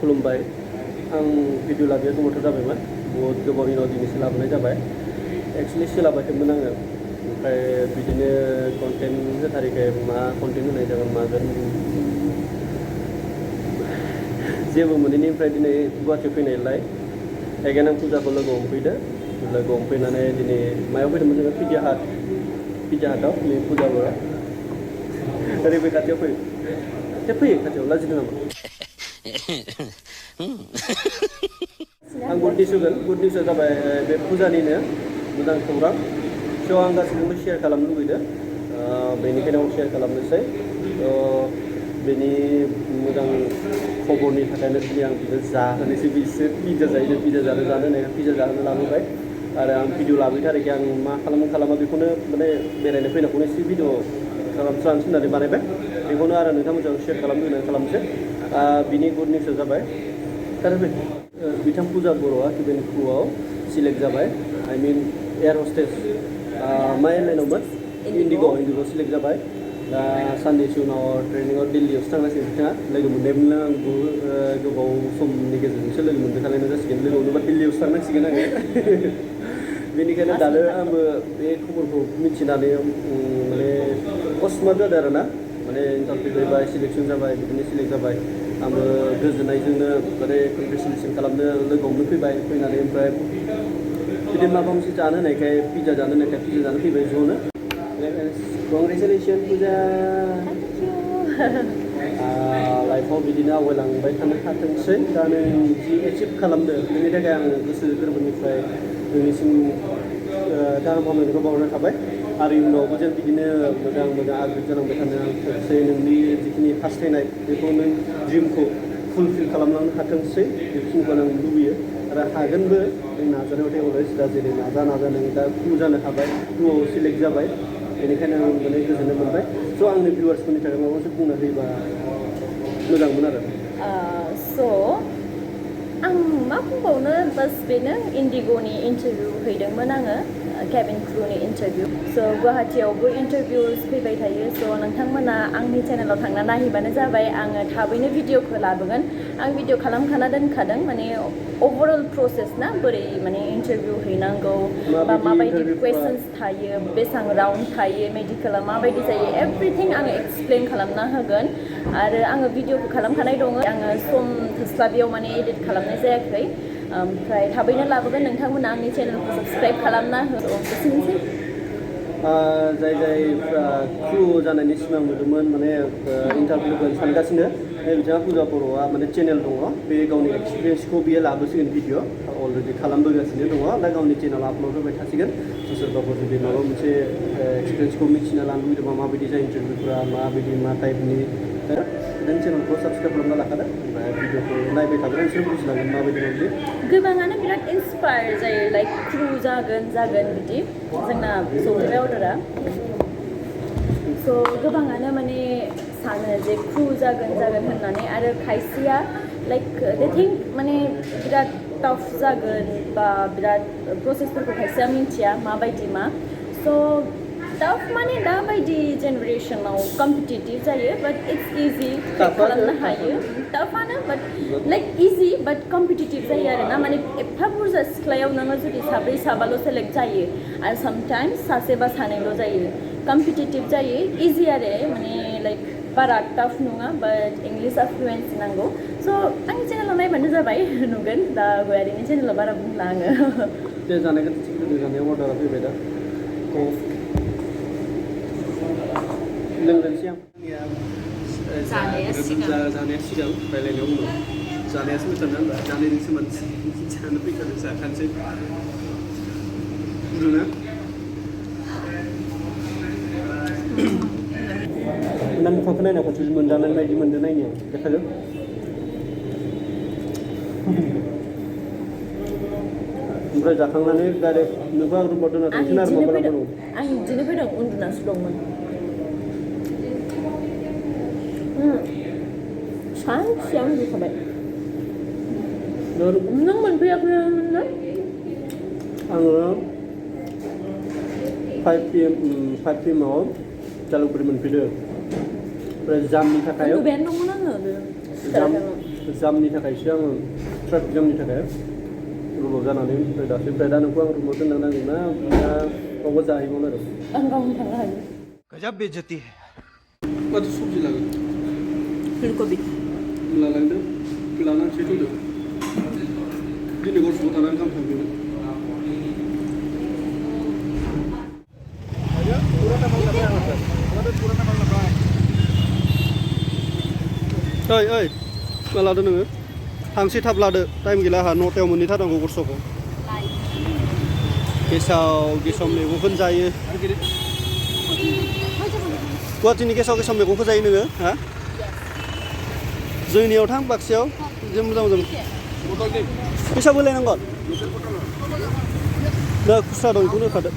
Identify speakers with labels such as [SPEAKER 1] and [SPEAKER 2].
[SPEAKER 1] खुलुमबाय आं भिडिअ लाबोया गोबावथार जाबायमोन बहुत गोबावनि उनाव दिनैसो लाबोनाय जाबाय एक्सुवेलि सोलाबाखैमोन आङो ओमफ्राय बिदिनो कन्टेन्ट होथारिखाय मा कन्टेन्ट होनाय जागोन मागोन जेबो मोनैनिफ्राय दिनै गुवाहाटियाव फैनायलाय एगेन आं फुजाखौ लोगो हमफैदो लोगो हमफैनानै दिनै मायाव फैदोंमोन जोङो पिज्जा हाटआव नै फुजाबो ओरैबो खाथियाव फैयो खाथियाव लाजिदों नामा आं गुड निउसआ जाबाय बे फुजानिनो मोजां खौरां स' आं गासैजोंबो शेयार खालामनो लुबैदों बेनिखायनो आं शेयार खालामनोसै बेनि मोजां खबरनि थाखायनो दिनै आं बिनो जाहोनोसै बिसोर पिज्जा जानो होननाय पिज्जा जाहोनो लाबोबाय आरो आं भिडिअ लाबोथारिखाय आं मा खालामा बेखौनो माने बेरायनो फैनायखौनो एसे भिडिअ खालामस्रानोसै होननानै बानायबाय बेखौनो आरो नोंथांमोनजों शेयार खालामनो होननानै खालामनोसै बिनि गुड निउसआ जाबाय बिथां फुजा बर'आ केबिन क्रुआव सिलेक्ट जाबाय आइ मिन एयार हस्टेस मा एयारलाइनावमोन इन्डिग' सिलेक्ट जाबाय दा साननैसो उनाव ट्रेनिङाव दिल्लीयावसो थांगासिनो बिथाङा लोगो मोननायमोननो आंबो गोबाव समनि गेजेरजोंसो लोगो मोनखालायनाय जासिगोन लोगो मोनोबा दिल्लीयावसो थांनांसिगोन आङो बेनिखायनो दानो आंबो बे खबरखौ मिथिनानै माने कसमात जादों आरो ना माने इन्टारभिउ होबाय सिलेक्सन जाबाय बिदिनो सिलेक्ट जाबाय आंबो गोजोननायजोंनो माने कनग्रेचुलेसन खालामनो लोगो हमनो फैनानै ओमफ्राय बिदिनो माबा मोनसे जानो होनायखाय पिज्जा जानो फैबाय ज'नो कंग्रेचुलेसन फुजा लाइफआव बिदिनो आवगायलांबाय थानो हाथोंसै दा नों जि एचिभ खालामदों बेनि थाखाय आं गोसो गोरबोनिफ्राय नोंनिसिम गाहाम हामलायनायखौ बावहरनाय थाबाय आरो इयुनावबो जों बिदिनो मोजां आपग्रेड जालांबाय थानो हाथोंसै नोंनि जिखिनि हास्थायनाय बेखौ नों ड्रिमखौ फुलफिल खालामलांनो हाथोंसै बेखिनिखौ आं लुबैयो आरो हागोनबो नों नाजानायाव अलवेज दा जेरै नाजा नों दा क्रू जानो हाबाय क्रुआव सिलेक्ट जाबाय बेनिखायनो आं माने गोजोननाय मोनबाय स' आंनि भिउवार्सफोरनि थाखाय माबा मोनसे बुंना होयोबा मोजांमोन आरो
[SPEAKER 2] आं मा बुंबावनो बास बेनो इन्डिग'नि इन्टारभिउ हैदोंमोन आङो केबिन क्रुनि इन्टारभिउ स' गुवाहाटियावबो इन्टारभिउस फैबाय थायो स' नोंथांमोना आंनि चेनेलाव थांना नायहैबानो जाबाय आङो थाबैनो भिडिअखौ लाबोगोन आं भिडिअ खालामखाना दोनखादों माने अभारअल प्रसेस ना बोरै माने इन्टारभिउ हैनांगौ बा माबायदि कुवेसन्स थायो बेसेबां राउन्ड थायो मेडिकेला माबायदि जायो एभ्रिथिं आङो एक्सप्लेन खालामना होगोन आरो आङो भिडिअखौ खालामखानाय दङ आङो सम थोस्लाबियाव माने एडिट खालामनाय जायाखै ओमफ्राय थाबैनो लाबोगोन नोंथांमोना आंनि चेनेलखौ साबस्क्राइब खालामना हो एसेनोसै
[SPEAKER 1] जायफ्रा क्रू जानायनि सिमां नुदोंमोन माने इन्टारभिउ होगोन सानगासिनो बे बिथाङा फुजा बर'आ माने चेनेल दङ बे गावनि एक्सपिरियेन्सखौ बियो लाबोसिगोन भिडिअ अलरेडि खालामबोगासिनो दङ दा गावनि चेनेलाव आपल'ड होबाय थासिगोन सोरबाफोर जुदि माबा मोनसे एक्सपिरियेन्सखौ मिथिना लानो लुबैदोंबा माबायदि जायो इन्टारभिउफोरा माबायदि मा टाइपनि बिदिनो चेनेलखौ साबस्क्राइब खालामना लाखादों ओमफ्राय भिडिअखौ नायबाय थागोन बिसोर बुजिलांगोन माबायदि
[SPEAKER 2] गोबाङानो बिराद इन्सपायार जायो लाइक क्रू जागोन बिदि जोंना सौफैबाय अर्डारा स' गोबाङानो माने सानो जे क्रू जागोन होननानै आरो खायसेया लाइक दे थिंक माने बिराद टाफ जागोन बा बिराद प्रसेसफोरखौ खायसेया मिन्थिया माबायदि मा स' टाफ माने दाबायदि जेनेरेसनाव कम्पिटिटिभ जायो बाट इट्स इजि खालामनो हायो टाफानो बाट लाइक इजि बाट कम्पिटिटिभ जायो आरो ना माने एफा बुरजा सिख्लायाव नोङो जुदि साब्रै साबाल' सेलेक्ट जायो आरो सामटाइम्स सासे बा सानैल' जायो कम्पिटिटिभ जायो इजि आरो माने लाइक बारा टाफ नङा बाट इंलिशआ फ्लुयेन्सि नांगौ स' आंनि चेनेलाव नायबानो जाबाय नुगोन दा गयारिनि चेनेलाव बारा बुंला आङो
[SPEAKER 1] दे जानायखौ जानायाव अर्डारा फैबाय दा लोंनोसै आं जानाया सिगां रायलायनायाव उनाव जानायासो मोजां ना होनबा जानायनि सोमोन्दै जानो फैखादों जाखानोसै बुंना नों मोखांखौ नायना खनसे मोनजानाय बायदि मोनदों नायनायाव देखायदो ओमफ्राय जाखांनानै डाइरेक्ट नोंबो आं रुमाव दोनना थांसै आरो माबा लांबाय
[SPEAKER 2] आं बिदिनो फैदों उन्दुनासो दंमोन सानसेयाव उन्दुखाबाय नों मोनफैयाखैमोन ना
[SPEAKER 1] आङो 5 PM आव जालुकबारि मोनफैदों ओमफ्राय जामनि थाखाय
[SPEAKER 2] उन्दुबायानो दंमोन आङो
[SPEAKER 1] जामनि थाखायसो आङो ट्राफिक जामनि थाखाय रुमाव जानानै ओमफ्राय दासो ओमफ्राय दा नोंखौ आं रुमाव दोननो नांगौ ना बावबो जाहैबावनो आरो
[SPEAKER 2] आं गावनो थांनो हायो
[SPEAKER 3] गजब बेइज्जती है
[SPEAKER 1] माथो सबजि लागोन
[SPEAKER 2] फुलकबि
[SPEAKER 1] लालांदों लानांसै थ'दो दिनै गरसेल' थानानै गाहाम थांफिनो ओइ ओइ मा लादो नोङो थांसै थाब लादो टाइम गैला आंहा 9टायाव मोनहैथारनांगौ गरस'खौ गेसाव मैगंखौनो जायो गुवाहाटीनि गेसाव मैगंखौ जायो नोङो हा जोंनियाव थां बाक्सायाव बिदि मोजां फैसा बोलायनांगोन दा खुस्रा दं बेखौनो होखादो